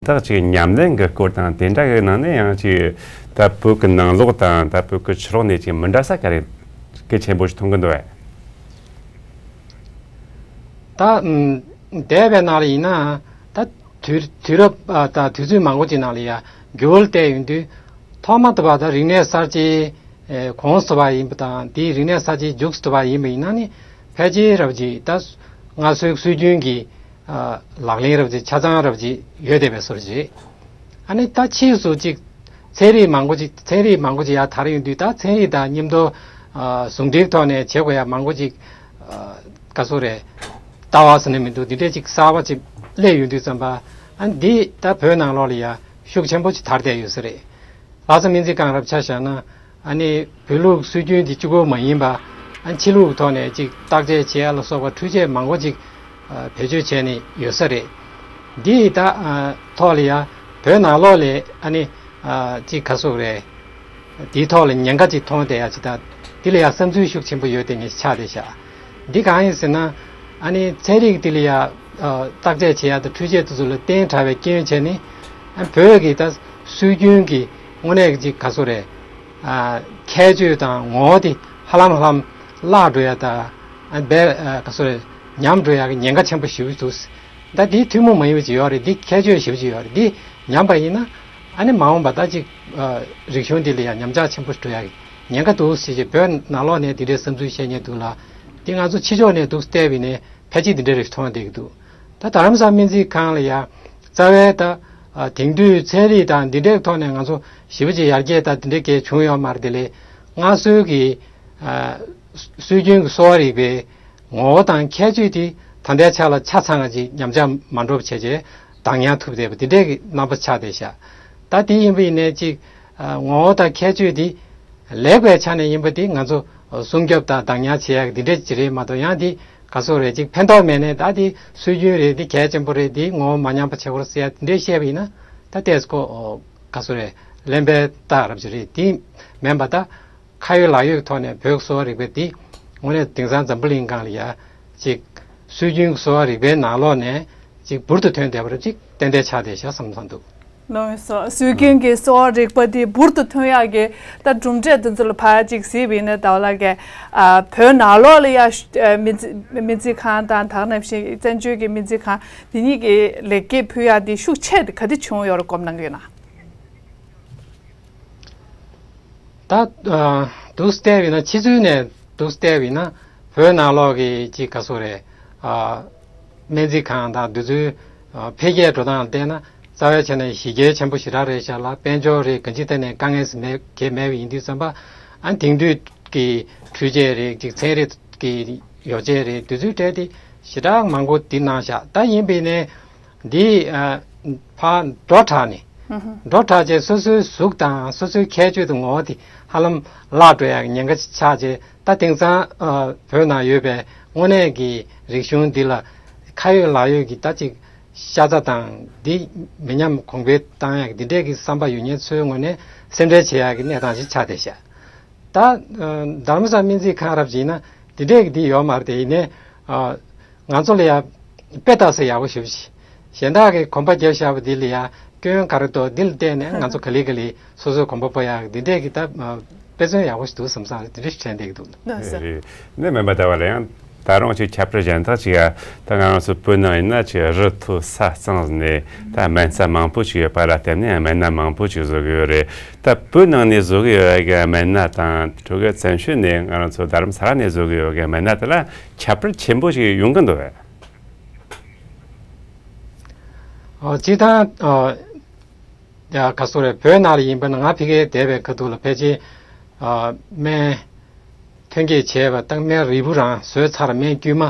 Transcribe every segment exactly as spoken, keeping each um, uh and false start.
ཐག་ཅིག་ཉམས་ལེན་གྱི་སྐོར་དང་དེ་འདྲ་གི་ནང་ནས་ཡང་ཅིག་ད་བོད་ཀྱི་ནང་ལོགས་དང་ད་བོད་ཀྱི་ཕྱི་ལོགས་ནས་ཅིག་མི་འདྲ་ས་ག་རེ་གལ་ཆེན་པོ་ཞིག་མཐོང་གི་འདུག་བས། ད་ཨམ་འདས་པའི་ནང་ལ་ཡིན་ན་ད་དུས་དུས་རབས་ཨ་ད་དུས་ཚོད་མང་པོ་ཅིག་ནང་ལ་ཡ་འགྱུར་བ་བལྟས་ཡོང་དུས། ཐོག་མ་དུ་བ་ད་རིག་གནས་གསར་བརྗེ་ཨེ་གོང་དུ་བ་ཡིན་པ་དང་དེའི་རིག་གནས་གསར་བརྗེ་མཇུག་ཏུ་བ་ཡིན་པ་ཡིན་ན་ནི་ཕལ་ཆེར་རབ་ཅིག་ད་སྔར་སྲོལ་སྲོལ་རྒྱུན་གྱི་ཨ་ལག་ལེན་རབ་ཅིག་ཆ་ཚང་རབ་ཅིག་ཡོད་བསྡད་པའི་བཟོ་འདྲ་ཅིག་ཨ་ནི་ད་ཕྱིས་སུ་ཅིག་ཚན་རིག་མང་པོ་ཅིག་ཚན་རིག་མང་པོ་ཅིག་ཡར་དར་ཡོང་དུས། ད་ཚན་རིག་དང་མཉམ་དུ་ཨ་ཟུང་འབྲེལ་ཐོག་ནས་བྱེད་དགོས་ཡ་མང་པོ་ཅིག་ཨ་ག་སོ་རེད། ལྟ་བ་ཟེར་ན་མི་འདུག་འདི་འདྲས་ཅིག་གསར་པ་ཅིག་སླེབས་ཡོང་དུས་ཙམ་པ། ཨ་འདི་ད་བོད་ནང་ལོགས་ལ་ཡ་ཤུགས་ཆེན་པོ་ཅིག་དར་བསྡད་ཡོད་ས་རེད། ལྷ་ས་སྨན་རྩིས་ཁང་རབ་ཆ་བཞག་ན། ཨ་ནི་བོད་ལུགས་སྲོལ་རྒྱུན་འདི་གཅིག་པོ་མ་ཡིན་པ། ཨ་ཕྱི་ལུགས་ཐོག་ནས་ཅིག་བརྟག་དཔྱད་བྱེད་ཡ་ལ་སོགས་པ་འཕྲུལ་ཆས་མང་པོ་ཅིག་ཨ་བེད་སྤྱོད་བྱས་ནས་ཡོད་ས་རེད། འདི་ད་ཨ་ཐོག་ལ་ཡ་བོད་ནང་ལོགས་ལ་ཨ་ནི་ཨ་ཅིག་ག་སོ་རེད། དེའི་ཐོག་ལ་ཉེན་ཁ་ཅིག་མཐོང་བསྡད་ཡ་ཅིག་དང་། འདི་ལ་ཡ་བསམ་ཚུལ་ཤུགས་ཆེན་པོ་ཡོད་དེ་ངས་ཆགས་བསྡད་ཤག་འདི་གང་ཡིན་ཟེར་ན། ཨ་ནི་ཚན་རིག་འདི་ལ་ཡ་ཨ་བརྟག་དཔྱད་བྱེད་ཡ་དང་འཕྲུལ་ཆས་དེ་ཚོ་ལ་བརྟེན་དྲགས་པའི་རྐྱེན་བྱས་ནས། ཨ་བོད་ཀྱི་ད་སྲོལ་རྒྱུན་གྱི་དངོས་གནས་ཀྱི་ཅིག་ག་སོ་རེད། ཨ་ཁྱད་ཆོས་དང་ངོ་བོ་དེ་ཧ་ལམ་ཧ་ལམ་བརླག་འགྲོ་ཡ་དང་། ཨ་བས་ཨ་ག་སོ་རེད། ཉམས་འགྲོ་ཡ་གི་ཉེན་ཁ་ཆེན་པོ་ཞེ་པོ་འདུག་ད་འདི་ཐུན་མོང་མ་ཡིན་པ་ཅིག་ཡོད་རེད། འདི་ཁྱད་ཆོས་ཞེ་པོ་ཅིག་ཡོད་རེད། འདི་ཉམས་པ་ཡིན་ན། ཨ་ནི་མ་འོངས་པ་ད་ཅིག་ཨ་རིག་གཞུང་འདི་ལ་ཡང་ཉམས་ཆག་ཆེན་པོ་འགྲོ་ཡ་གི་ཉེན་ཁ་འདུག་ཟེར་བྱས། བོད་ནང་ལོགས་ནས་འདི་འདྲའི་བསམ་ཚུལ་བཤད་མཁན་འདུག་ལ། འདི་ང་ཚོ་ཕྱི་ཕྱོགས་ནས་འདུག་བལྟས་པ་ཡིན་ནའི་ཕལ་ཆེར་འདི་འདྲ་རེ་མཐོང་བསྡད་ཀྱི་འདུག་ད་རྡ་རམ་ས་སྨན་རྩིས་ཁང་ལ་ཡ་རྩ་བའི་ད་ཨ་དེང་དུས་ཚན་རིག་དང་འདི་འདྲའི་ཐོག་ནས་ང་ཚོ་ཞེ་པོ་ཅིག་ཡར་རྒྱས་ད་འདི་འདྲའི་གལ་བྱུང་ཡོད་མ་རེད། དེ་ལས་སྔར་སྲོལ་གྱི་ཨ་སྲོལ་རྒྱུན་གྱི་གསོ་བ་རིག་པའི་ངོ་བོ་དང་ཁྱད་ཆོས་དེ་ད་ལྟའི་ཆ་ལ་ཆ་ཚང་བ་ཅིག་ཉམས་ཆག་མ་འགྲོ་བ་བྱས་རྗེས་གདགས་ཉར་ཐུབ་བསྡད་པ་འདི་འདྲའི་གི་རྣམ་པ་ཆགས་བསྡད་ཤག་ད་དེ་ཡིན་པ་ཡིན་ནའི་ཅིག་ཨ་ངོ་བོ་དང་ཁྱད་ཆོས་དེ་ལེགས་པའི་ཆ་ནས་ཡིན་པ་དེ་ང་ཚོ་སྲུང་སྐྱོབ་དང་གདགས་ཉར་བྱེད་ཡག་འདི་འདྲ་ཅིག་རེད་མ་གཏོགས། ཡང་དེ་ག་སོ་རེད། ཅིག་ཕན་ཐོགས་མེད་ནའི་ད་དེ་སྲོལ་རྒྱུན་རེད། དེ་གལ་ཆེན་པོ་རེད། དེ་ངོ་བོ་མ་ཉམས་པ་བྱེད་དགོས་ཟེར་ཡ་འདི་འདྲ་བཤད་པ་ཡིན་ན། ད་ཏེས་ཀོ་ག་སོ་རེད། གླེན་པའི་རྟགས་རབ་ཅིག་རེད། དེ་མིན་པ་ད། ཁ་ཡོད་ལག་ཡོད་ཀྱི་ཐོག་ནས་བོད་ཀྱི་གསོ་བ་རིག་པ་འདི་དངོས་གནས་དེང་སང་འཛམ་བུ་གླིང་སྒང་ལ་ཡ་ཅིག་སྲོལ་རྒྱུན་གྱི་གསོ་བ་རིག་པའི་ནང་ལོགས་ནས་ཅིག་འབུར་དུ་ཐོན་བསྡད་པ་རེད། ཅིག་ཏན་ཏན་ཆགས་བསྡད་ཤག་བསམ་བསམ་འདུག་ལགས་སོ། སྲོལ་རྒྱུན་གྱི་གསོ་བ་རིག་པ་འདི་འབུར་དུ་ཐོན་ཡག་གི་ད་གྲུབ་འབྲས་དེ་ཚོ་ལ་ཕར་ཅིག་གཟིགས་པ་ཡིན་ན། ད་ལ་ག་ཨ་བོད་ནང་ལོགས་ལ་ཡ་ཨ་སྨན་རྩིས་སྨན་རྩིས་ཁང་དང་། ད་ག་ནང་བཞིན་བཙན་བྱོལ་གྱི་སྨན་རྩིས་ཁང་འདི་གཉིས་ཀྱི་ལེགས་སྐྱེས་ཕུལ་ཡག་འདི་ཤུགས་ཆེ་ག་དེ་བྱུང་ཡོད་རེད་བསམ་གནང་གི་ཡོད་ན། ད་ཨ་འདུག་སེ་བལྟས་པ་ཡིན་ན། ཕྱི་ཚུལ་ནས་འདུག་སེ་བལྟས་པ་ཡིན་ན། བོད་ནང་ལོགས་ཀྱི་ཅིག་ག་སོ་རེད། ཨ་སྨན་རྩིས་ཁང་དང་འདི་ཚོའི་ཨ་འཕེལ་རྒྱས་འགྲོ་སྟངས་ལ་བལྟས་ན། རྩ་བའི་ཆ་ནས་གཞི་རྒྱ་ཆེན་པོ་ཞེ་དྲག་རེད་ཤག་ལ། དཔལ་འབྱོར་རེད། གང་ཅིའི་ཐད་ནས་དཀའ་ངལ་ཟེར་མེད་གང་ཡང་མེད་པ་ཡིན་དུས་ཙམ་པ། ཨ་དེང་དུས་ཀྱི་འཕྲུལ་ཆས་རེད། ཅིག་ཚན་རིག་གི་ཡོ་བྱད་རེད། འདི་ཚོའི་གྲས་དེ་ཞེ་དྲག་མང་པོ་འདི་གནང་ཤག་ད་ཡིན་པ་ཡིན་ནའི། འདི་ཨ་ཕར་འགྲོ་དྲགས་ནས། ཧུམ་ཧུམ། འགྲོ་དྲགས་རྗེས་སོ་སོའི་གཟུགས་དང་སོ་སོའི་ཁྱད་ཆོས་དང་ངོ་བོ་དེ་ཧ་ལམ་བརླག་འགྲོ་ཡག་ཉེན་ཁ་ཆགས་རྗེས། ད་དེང་སང་ཨ་བོད་ནང་ཡོད་པའི་དངོས་གནས་ཀྱི་རིག་གཞུང་འདི་ལ་ཁ་ཡོད་ལག་ཡོད་ཀྱི་ད་ཅིག་ཤ་ཚ་དང་འདི་མི་ཉམས་གོང་འཕེལ་བཏང་ཡག་འདི་འདྲས་ཀྱི་བསམ་པ་ཡོད་མཁན་ཚོའི་ངོས་ནས་སེམས་ཁྲལ་བྱེད་ཡག་གི་གནས་སྟངས་ཤིག་ཆགས་བསྡད་ཤག་ད་ཨ་རྡ་རམ་ས་སྨན་རྩིས་ཁང་རབ་ཅིག་ཡིན་ན་འདི་འདྲས་ཀྱི་འདི་ཡོད་མ་རེད་དེ། ཡིན་ནའི་ཨ་ང་ཚོ་ལ་ཡ་དཔེ་ལྟ་ས་ཡག་པོ་ཞེ་པོ་ཅིག་གཞན་དག་གིས་གོམ་པ་རྒྱབ་བཞག་པ་འདི་ལ་ཡ་སྐྱོན་ག་རེ་འདུག་འདི་ལ་བལྟས་ནས་ང་ཚོ་ག་ལེ་ག་ལེ་སོ་སོས་གོམ་པ་སྤོ་ཡག་འདི་འདྲས་ཀྱི་ད་ཨ་དཔེ་མཚོན་ཡག་པོ་ཞིག་འདུག་བསམ་བསམ་རེད། འདི་འདྲས་ཞིག་དྲན་བསྡད་ཀྱི་འདུག་ལགས་སོ། རེད། ནས་མིན་པ་ད་བ་ལ་ཡང་ད་རུང་ཅིག་ཁྱད་པར་གཞན་དག་ཅིག་ཡ། ད་ང་རང་ཚོ་བོད་ནང་ཡིན་ན་ཅིག་རི་མཐོ་ས་གཙང་ནས་ད་སྨན་རྩྭ་མང་པོ་ཅིག་ཡོད་པ་ལ་བརྟེན་ནས་སྨན་སྣ་མང་པོ་ཅིག་བཟོ་གི་ཡོད་རེད། ད་བོད་ནང་ནས་བཟོ་གི་ཡོད་པའི་སྨན་སྣ་དང་། ཕྲུ་གུ་བཙན་བྱོལ་ནས་ང་རང་ཚོ་རྡ་རམ་ས་ལ་ནས་བཟོ་གི་ཡོད་པའི་སྨན་སྣ་དེ་ལ་ཁྱད་པར་ཆེན་པོ་ཞིག་ཡོང་གི་འདུག་བས། ཨ་སྤྱིར་བཏང་ཨ་ཡ་ག་སོ་རེད། བོད་ནང་ལ་ཡིན་པ་ན། ང་ཕ་གིར་བསྡད་པའི་ཁ་ཐུག་ལ་ཕལ་ཆེར་ཨ་སྨན་ཐོན་སྐྱེད་བྱས་པ་དང་། སྨན་རིལ་བུ་རང་བཟོས་ཚར། སྨན་དཀྱུས་མ་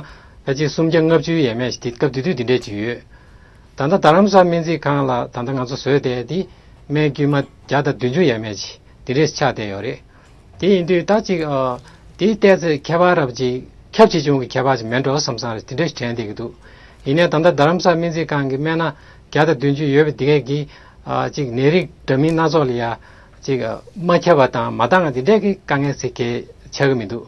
ཕལ་ཆེར་སུམ་བརྒྱ་ལྔ་བཅུ་ཡས་མས་ཤིག་དེ་སྐབས་དེ་དུས་དེ་འདྲས་ཅིག་ཡོད། ད་ལྟ་རྡ་རམ་ས་སྨན་རྩིས་ཁང་ལ་ད་ལྟ་ང་ཚོ་བཟོས་བསྡད་དེ་སྨན་དཀྱུས་མ་བརྒྱ་དང་བདུན་ཅུ་ཡས་མས་ཅིག་དེ་འདྲས་ཆགས་བསྡད་ཡོད་རེད། དེ་ཡིན་དུས་ད་ཅིག་ཨ་དེའི་ལྟས་ཚེ་ཁྱད་པར་རབ་ཅིག་ཁྱབ་ཆེ་ཆུང་གི་ཁྱད་པར་ཅིག་མེད་འགྲོ་བསམ་བསམ་རེད། དེ་འདྲས་ཞིག་དྲན་བསྡད་ཀྱི་འདུག་ཡིན་ནའི་ད་ལྟ་རྡ་རམ་ས་སྨན་རྩིས་ཁང་གི་སྨན་སྣ་བརྒྱ་དང་བདུན་ཅུ་ཡོད་པ་འདི་གས་ཀྱིས་ཨ་ཅིག་ནད་རིགས་འདྲ་མིན་སྣ་ཚོགས་ལ་ཡ་ཅིག་ཨ་མ་ཁྱབ་པ་དང་མ་འདང་དེ་འདྲས་ཀྱི་དཀའ་ངལ་ཟེར་གྱི་ཆགས་ཀྱི་མི་འདུག་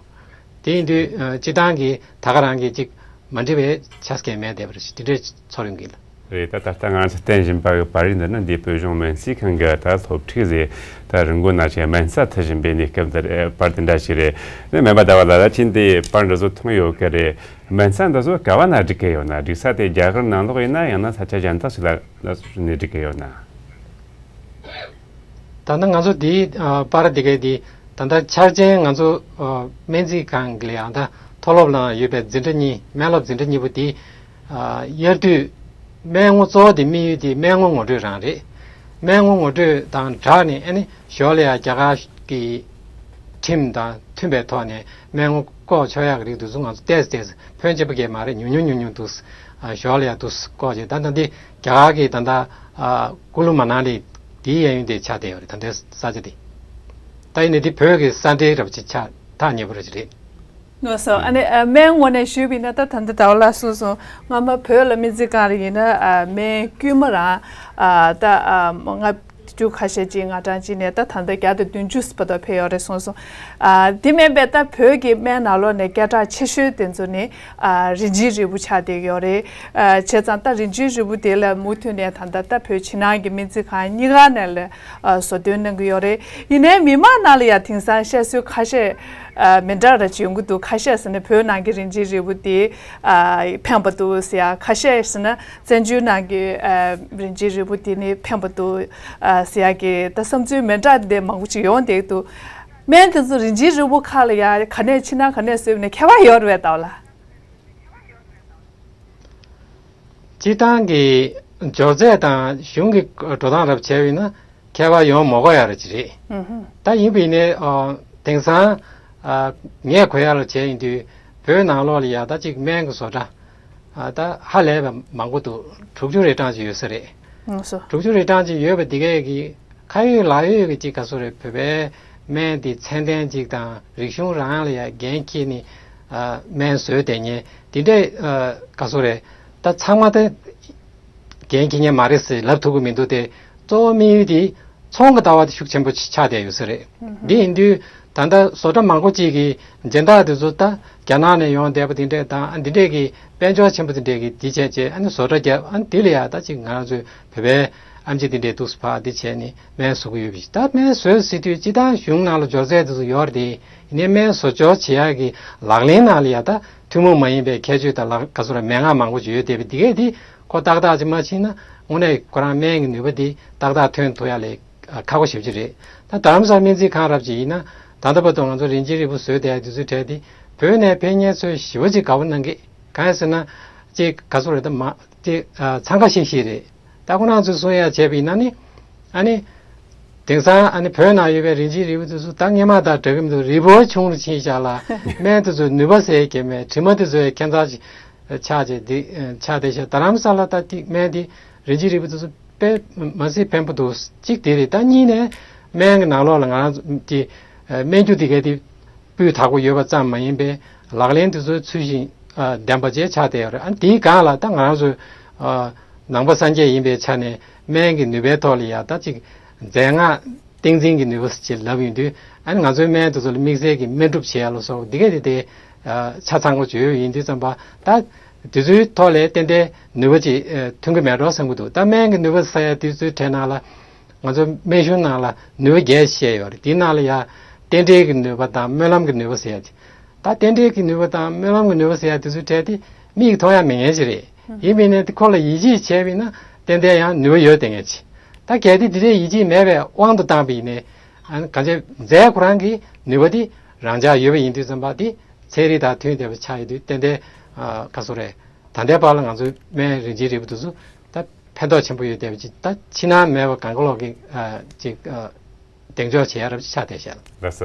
དེ་ཡིན་དུས་ཨ་སྤྱིར་བཏང་གི་ད་ག་རང་གི་ཅིག་མ་འགྲིག་པའི་ཆ་རྐྱེན་མེད་བསྡད་པ་རེད། དེ་འདྲས་ཚོར་ཡོང་གི་ལ། རེད། ད་ད་ལྟ་ང་ཚོ་བསྟན་བཞིན་པ་གི་པར་རིས་འདི་ནི་འདི་བོད་གཞུང་སྨན་རྩིས་ཁང་གི་ད་སློབ་ཁྲིད་ཟེར། ད་རི་མགོ་ན་ཆེ་སྨན་རྩིས་ཐོན་བཞིན་པའི་གནས་སྐབས་འདི་རེད། པར་དེ་འདྲ་ཞིག་རེད། ནི་སྨན་པ་ཟླ་བ་ལགས། ད་ཁྱེད་འདི་པར་འདི་ཚོ་མཐོང་ཡོད་ཀྱི་རེད། སྨན་རྩིས་འདི་ཚོ་ག་བ་ན་སྒྲིག་གི་ཡོད་ན། སྒྲིག་ས་དེ་རྒྱ་གར་ནང་ལོགས་ཡིན་ན། ཡང་ན་ས་ཆ་གཞན་དག་ཞིག་ལ་ནས་སྒྲིག་གི་ཡོད་ན། ད་ལྟ་ང་ཚོ་འདིའི་ཨ་པར་འདི་གའི་འདི་ད་ལྟ་འཆར་ཅན་ང་ཚོ་ཨ་སྨན་རྩིས་ཁང་གི་ལ་ཡང་ད་མཐོ་སློབ་ནང་ཡོད་པའི་འཛིན་གྲྭ་གཉིས། སྨན་སློབ་འཛིན་གྲྭ་གཉིས་པོ་འདི་ཨ་དབྱར་དུས་སྨན་ངོ་གཙོ་བོ་དེ་དམིགས་ཡུལ་དེ་སྨན་ངོ་ངོ་སྤྲོད་རང་རེད། སྨན་ངོ་ངོ་སྤྲོད་དང་སྦྲགས་ནས་ཨ་ནི་ཞོར་ལ་ཡང་རྒྱ་གར་གྱི་ཁྲིམས་དང་མཐུན་པའི་ཐོག་ནས་སྨན་ངོ་བཀོག་ཆོག་ཡག་གི་རིགས་འདི་ཚོ་ང་ཚོ་ཏོག་ཙམ་ཏོག་ཙམ། ཕོན་ཆེན་པོ་གས་མ་རེད། ཉུང་ཉུང་ཉུང་ཉུང་འདུག་ཨ་ཞོར་ལ་ཡང་འདུག་བཀོག་བྱས། ད་ལྟ་འདི་རྒྱ་གར་གྱི་ད་ལྟ་ཨ་ཀུ་ལུ་མ་ན་ལི་དེའི་གཡས་གཡོན་དེ་ཆགས་བསྡད་ཡོད་རེད། ད་ལྟའི་ས་ཆ་འདི། ད་ཡིན་ནའི་འདི་བོད་ཀྱི་ས་འབྲེལ་རབ་ཅིག་ཆགས་ཐག་ཉེ་པོ་རེད། རེད། ལགས་སོ། ཨ་ནི་ཨ་སྨན་ངོས་ནས་ཞུས་པ་ཡིན་ན། ད་ད་ལྟ་ཟླ་བ་ལགས་གསུངས་སོང་། སྔ་མ་བོད་ལ་སྨན་རྩིས་ཁང་རེ་ཡིན་ན་ཨ་སྨན་དཀྱུས་མ་རང་ཨ་ད་ཨ་ལྔ་བཅུ་ཁ་ཤས་ཅིག་ང་གྲངས་ཅིག་ནས་ད་ད་ལྟ་བརྒྱ་དང་བདུན་ཅུ་བར་དུ་ཕེབས་ཡོད་རེད་གསུངས་སོང་། ཨ་དེ་མིན་པའི་ད་བོད་ཀྱི་སྨན་ནང་ལོགས་ནས་སྐད་གྲགས་ཆེ་ཤོས་དེ་ཚོ་ནི་ཨ་རིན་ཆེན་རིལ་བུ་ཆགས་བསྡད་ཡོད་རེད། ཨ་བྱས་ཙང་ད་རིན་ཆེན་རིལ་བུ་དེ་ལ་མུ་མཐུད་ནས་ད་ལྟ་ད་བོད་ཕྱི་ནང་གི་སྨན་རྩིས་ཁང་གཉིས་ཀ་ནས་ལ་ཨ་བཟོ་སྐྲུན་གནང་གི་ཡོད་རེད། ཡིན་ནའི་མི་མང་ནང་ལ་ཡང་དེང་སང་བཤད་སྲོལ་ཁ་ཤས་ཨ་མི་འདྲ་ར་ཅིག་ཡོང་གི་འདུག་ཁ་ཤས་ཟེར་ན་བོད་ནང་གི་རིན་ཆེན་རིལ་བུ་དེ་ཨ་ཕན་པ་འདུག་ཟེར་ཡ། ཁ་ཤས་ཟེར་ན་བཙན་བྱོལ་ནང་གི་ཨ་རིན་ཆེན་རིལ་བུ་དེ་ནི་ཕན་པ་འདུག་ཨ་ཟེར་ཡ་གི་ད་བསམ་ཚུལ་མི་འདྲ་དེ་མང་པོ་ཅིག་ཡོང་བསྡད་འདུག་སྨན་དེ་ཚོ་རིན་ཆེན་རིལ་བུ་ཁ་ལ་ཡ་ག་ནས་ཕྱི་ནང་ག་ནས་བཟོས་ནས་ཁྱད་པར་ཡོད་རེད་པས། ད་ལ། སྤྱིར་བཏང་གི་སྦྱོར་ཚད་དང་གཞུང་གི་འགྲོ་སྟངས་རབ་བྱས་པ་ཡིན་ན་ཁྱད་པར་ཡོང་མ་དགོས་ཡ་ར་ཅིག་རེད། ཨུ་ཧུ། ད་ཡིན་པ་ཡིན་ནའི་ཨ་དེང་སང་ཨ་ངས་གོ་ཡ་ལ་བྱས་ཡིན་དུས་བོད་ནང་ལོགས་ལ་ཡ་ད་ཅིག་སྨན་གྱི་བཟོ་གྲྭ་ཨ་ད་ཧ་ལས་པ་མང་པོ་འདུག་དྲུག་ཅུ་རེ་གྲངས་ཅིག་ཡོད་ས་རེད། ཨུ་སོ། དྲུག་ཅུ་རེ་གྲངས་ཅིག་ཡོད་པ་འདི་གས་ཀྱི་ཁ་ཡོད་ལག་ཡོད་ཀྱི་ཅིག་ག་ཚོད་རེད། བོད་པའི་སྨན་འདི་ཚད་ལྡན་ཅིག་དང་རིག་གཞུང་རང་ལ་ཡ་འགན་འཁྱེར་ནས་ཨ་སྨན་བཟོས་བསྡད་མཁན་འདི་འདྲས་ཨ་ག་ཚོད་རེད། ད་ཚང་མ་ད་འགན་འཁྱེར་མཁན་མ་རེད་ཟེར་ལབ་ཐུབ་ཀྱི་མི་འདུག་སྟེ། གཙོ་བོ་དམིགས་ཡུལ་དེ་ཚོང་གི་ལྟ་བ་དེ་ཤུགས་ཆེན་པོ་ཆགས་བསྡད་ཡོད་ས་རེད། འདི་ཡིན་དུས་ད་ལྟ་བཟོ་གྲྭ་མང་པོ་ཅིག་གིས་སྦྱིན་བདག་དེ་ཚོ་ད་རྒྱ་ནག་ནས་ཡོང་བསྡད་པ་དེ་འདྲས་དང་། ཨ་འདི་འདྲས་ཀྱི་དཔལ་འབྱོར་ཆེན་པོ་དེ་འདྲས་ཀྱིས་འདི་བྱས་བྱས། ཨ་ནི་བཟོ་གྲྭ་བརྒྱབ། ཨ་ནི་འདི་ལ་ཡ་ད་ཅིག་ང་རང་ཚོའི་བོད་པའི་ཨེམ་ཆི་དེ་འདྲས་འདུག་སེ་ཕར་འདི་བྱས་ནས་སྨན་བཟོ་གི་ཡོད་པ་ཞིག་ད་སྨན་བཟོས་ཟེར་དུས་སྤྱིར་བཏང་གཞུང་ནང་ལ་སྦྱོར་ཚད་དེ་ཚོ་ཡོད་རེད་དེ། ཡིན་ནའི་སྨན་བཟོ་སྦྱོར་བྱེད་ཡག་གི་ལག་ལེན་ནང་ལ་ཡ་ད་ཐུན་མོང་མ་ཡིན་པའི་ཁྱད་ཆོས་དང་ལག་ག་ཚོད་ར་མན་ངག་མང་པོ་ཅིག་ཡོད་བསྡད་པ་འདི་གས་དེ་ཁོ་ཏག་ཏག་ཅིག་མ་ཕྱིན་ན་དངོས་གནས་ཁོ་རང་སྨན་གྱི་ནུས་པ་དེ་ཏག་ཏག་ཐོན་ཐུབ་ཡ་ལས་ཨ་ཁག་པོ་ཞེ་པོ་ཅིག་རེད། ད་རྡ་རམ་ས་ལ་སྨན་རྩིས་ཁང་རབ་ཅིག་ཡིན་ན་ད་ལྟ་བར་དུ་ང་ཚོ་རིན་ཆེན་རིལ་བུ་བཟོས་བསྡད་ཡ་དེ་ཚོའི་གྲས་དེ་བོད་ནས་ཕེབས་མཁན་ཚོས་ཞེ་པོ་ཅིག་དགའ་པོ་གནང་གི། གང་ཡིན་ཟེར་ན་ཅིག་ག་ཚོད་རེད། ད་མ་ཅིག་ཨ་འཚང་ཁ་ཤིག་ཤིག་རེད། ད་ཁོ་རང་ཚོས་གསུང་ཡ་བྱས་པ་ཡིན་ན་ནི་ཨ་ནི་དེང་སང་ཨ་ནི་བོད་ནང་ཡོད་པའི་རིན་ཆེན་རིལ་བུ་དེ་ཚོ་ད་སྔོན་མ་དང་འདྲ་གི་མི་འདུག་རིལ་བུ་ཆུང་རུ་ཕྱིན་བཞག་ལ་སྨན་དེ་ཚོ་ནུས་པ་ཟེར་གྱི་མེད། དྲི་མ་དེ་ཚོ་ཡང་ཁྱད་མཚར་ཅིག་ཆགས་བྱས་འདི་ཆགས་བསྡད་ཤག་རྡ་རམ་ས་ལ་ད་ཏིག་སྨན་འདི་རིན་ཆེན་རིལ་བུ་དེ་ཚོ་དཔེ་མ་སྲིད་ཕན་པོ་འདུག་གཅིག་དེ་རེད། ད་གཉིས་ནས་སྨན་གྱི་ནང་ལོགས་ལ་ང་རང་ཚོ་དེ་སྨན་རྒྱུ་དེ་གས་དེ་སྤུས་དག་པོ་ཡོད་པ་ཙམ་མ་ཡིན་པའི་ལག་ལེན་དེ་ཚོ་ཚུལ་བཞིན་ཨ་ལྡན་པ་བཅས་ཆགས་བསྡད་ཡོད་རེད། ཨ་དེའི་སྒང་ལ་ད་ང་རང་ཚོའི་ཨ་ནང་པ་སངས་རྒྱས་ཡིན་པའི་ཆ་ནས་སྨན་གྱི་ནུས་པའི་ཐོག་ལ་ཡ་ད་ཅིག་རྫས་སྔགས་ཏིང་འཛིན་གྱི་ནུས་པ་ཅིག་ལབ་ཡོང་དུས། ཨ་ནི་ང་ཚོའི་སྨན་དེ་ཚོ་ལ་དམིགས་བསལ་གྱི་སྨན་སྒྲུབ་བྱེད་ཡ་ལ་སོགས་འདི་གས་དེ་དེ་ཨ་ཆ་ཚང་པོ་བརྗོད་ཡོད་ཡིན་དུས་ཙམ་པ། ད་དེ་ཚོའི་ཐོག་ལ་ཏན་ཏན་ནུས་པ་ཅིག་ཨ་ཐོན་གྱི་མེད་འགྲོ་བསམ་གྱི་འདུག་ད་སྨན་གྱི་ནུས་པ་ཟེར་ཡ་དེ་ཚོའི་གྲས་ནང་ལ་ང་ཚོ་སྨན་གཞུང་ནང་ལ་ནུས་པ་བརྒྱད་བཤད་ཡོད་རེད། དེའི་ནང་ལ་ཡ་རྟེན་འབྲེལ་གྱི་ནུས་པ་དང་སྨོན་ལམ་གྱི་ནུས་པ་ཟེར་ཡ་ཅིག་ད་རྟེན་འབྲེལ་གྱི་ནུས་པ་དང་སྨོན་ལམ་གྱི་ནུས་པ་ཟེར་ཡ་དེ་ཚོའི་གྲས་དེ་མིག་གིས་མཐོང་ཡ་མེད་མཁན་ཞིག་རེད། ཡིན་པས་ན་དེ་ཁོ་ལ་ཡིད་ཆེས་བྱས་པས་ན་ཏན་ཏན་ཡང་ནུས་པ་ཡོད་བསྡད་མཁན་ཅིག་ད་གལ་ཏེ་དེ་འདྲའི་ཡིད་ཆེས་མེད་པའི་དབང་དུ་བཏང་པ་ཡིན་ནའི་ཨ་ནི་གང་ཅི་རྫས་ཁོ་རང་གི་ནུས་པ་དེ་རང་འཇགས་ཡོད་པ་ཡིན་དུས་ཙམ་པ། དེ་ཚན་རིག་དང་མཐུན་བསྡད་པ་ཆགས་ཡོད་དུས་ཏན་ཏན་ཨ་ག་ཚོད་རེད། ད་ལྟའི་བར་ལ་ང་ཚོའི་སྨན་རིན་ཆེན་རིལ་བུ་དེ་ཚོ་ད་ཕན་ཐོགས་ཆེན་པོ་ཡོད་བསྡད་པ་ཅིག་ད་ཕྱི་ནང་མེད་པ་གང་ག་ལོག་གི་ཨ་ཅིག་ཨ་གདེང་འཇོག་བྱེད་ཡ་རབ་ཅིག་ཆགས་བསྡད་ཤག་ལགས་སོ།